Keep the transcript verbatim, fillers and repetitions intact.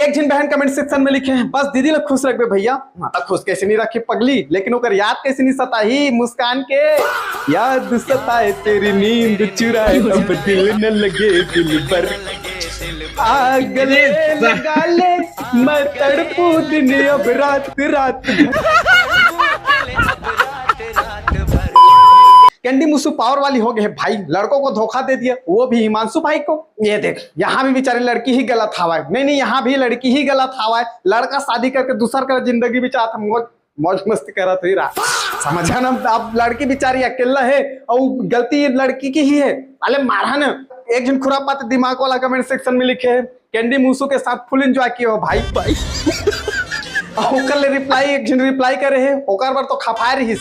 एक झिन बहन कमेंट सेक्शन में लिखे हे, "बस दीदी ला खुश रखबे भैया।" माता खुश कैसे नहीं रखी पगली, लेकिन ओकर याद कैसे नहीं सताही मुस्कान के। याद सताए तेरी नींद चुराए, अब दिल न लगे दिल भर। आग ले लगा ले, मैं तड़पू दिन अब रात रात भर। कैंडी मुसु पावर वाली हो गई है भाई, लड़कों को धोखा दे दिया, वो भी हिमांशु भाई को। ये देख, यहाँ भी बेचारी लड़की ही गलत हवा है। नहीं नहीं, यहाँ भी लड़की ही गलत हवा है। लड़का शादी करके दूसर का जिंदगी बिचात हम मौज मस्ती करत हुई रहा। समझा ना? अब लड़की बेचारी अकेला है और गलती लड़की की ही है। अरे मारा ना। एक झिन खुरापात दिमाग वाला कमेंट सेक्शन में लिखे हे, "कैंडी मूसू के साथ फुल एंजॉय किए हो भाई।" भाई। ओकर ले रिप्लाई, एक झिन रिप्लाई करे हे, ओकर बर तो खपाए रहिस।